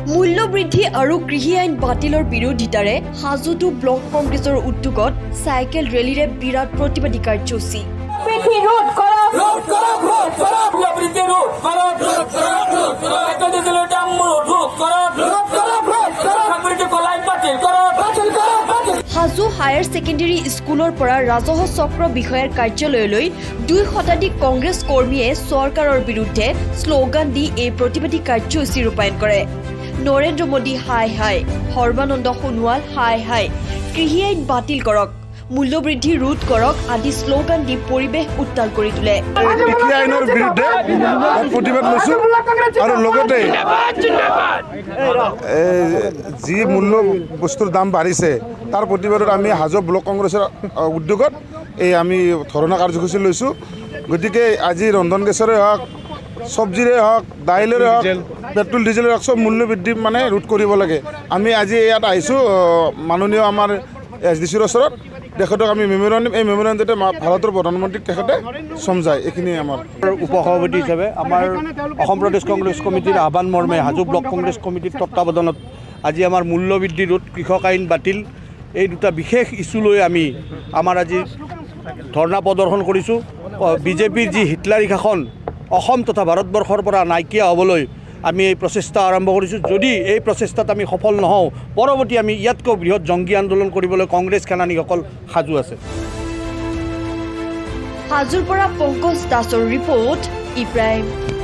মূল্যবৃদ্ধি আৰু কৃষি আইন বাতিলৰ বিৰোধিতাৰে হাজোতো ব্লক কংগ্ৰেছৰ উদ্যোগত চাইকেল ৰেলীৰে বিৰাট প্ৰতিবাদী কাৰ্যসূচী। বৃদ্ধি ৰোধ কৰক। ৰোধ কৰক, ৰোধ কৰক। মূল্যবৃদ্ধি ৰোধ কৰক, ৰোধ কৰক, ৰোধ কৰক। পেট্ৰল ডিজেলৰ দাম ৰোধ কৰক, ৰোধ কৰক, ৰোধ কৰক। বৃদ্ধি কলাই বাতিল কৰক, বাতিল কৰক, বাতিল। হাজো হায়াৰ ছেকেণ্ডেৰী স্কুলৰ পৰা ৰাজহ চক্ৰ বিষয়াৰ কাৰ্যালয়লৈ 2 শতাধিক কংগ্ৰেছ কৰ্মীয়ে চৰকাৰৰ বিৰুদ্ধে শ্লোগান দি এই প্ৰতিবাদী কাৰ্যসূচী ৰূপায়ণ কৰে। নৰেন্দ্ৰ মোদী হায় হায়, সৰ্বানন্দ সোণোৱাল হায় হায়, কৃষি আইন বাতিল কৰক, মূল্যবৃদ্ধি ৰোধ কৰক আদি শ্লোগান দি পৰিৱেশ উত্তাল কৰি তোলে। কৃষি আইনৰ বিৰুদ্ধে প্ৰতিবাদ লৈছোঁ আৰু লগতে এই যি মূল্য বস্তুৰ দাম বাঢ়িছে, তাৰ প্ৰতিবাদত আমি হাজো ব্লক কংগ্ৰেছৰ উদ্যোগত এই আমি ধৰ্ণা কাৰ্যসূচী লৈছোঁ। গতিকে আজি ৰন্ধন গেছৰে হওক, চব্জিৰে হওক, দাইলৰে হওক, পেট্ৰল ডিজেলৰে হওক, চব মূল্য বৃদ্ধি মানে ৰোধ কৰিব লাগে। আমি আজি ইয়াত আহিছোঁ মাননীয় আমাৰ এছ ডি চিৰ ওচৰত। তেখেতক আমি মেম'ৰেণ্ডাম, এই মেম'ৰেণ্ডামতে ভাৰতৰ প্ৰধানমন্ত্ৰীক তেখেতে চমজায়, এইখিনিয়ে আমাৰ। উপসভাপতি হিচাপে আমাৰ অসম প্ৰদেশ কংগ্ৰেছ কমিটিৰ আহ্বান মৰ্মে হাজো ব্লক কংগ্ৰেছ কমিটিৰ তত্বাৱধানত আজি আমাৰ মূল্যবৃদ্ধি ৰোধ, কৃষক আইন বাতিল, এই দুটা বিশেষ ইছ্যু লৈ আমি আমাৰ আজি ধৰ্ণা প্ৰদৰ্শন কৰিছোঁ। বিজেপিৰ যি হিটলাৰী শাসন অসম তথা ভাৰতবৰ্ষৰ পৰা নাইকিয়া হ'বলৈ আমি এই প্ৰচেষ্টা আৰম্ভ কৰিছোঁ। যদি এই প্ৰচেষ্টাত আমি সফল নহওঁ, পৰৱৰ্তী আমি ইয়াতকৈও বৃহৎ জংগী আন্দোলন কৰিবলৈ কংগ্ৰেছ সেনানীসকল সাজু আছে। হাজোৰ পৰা পংকজ দাসৰ ৰিপৰ্ট, ই প্ৰাইম।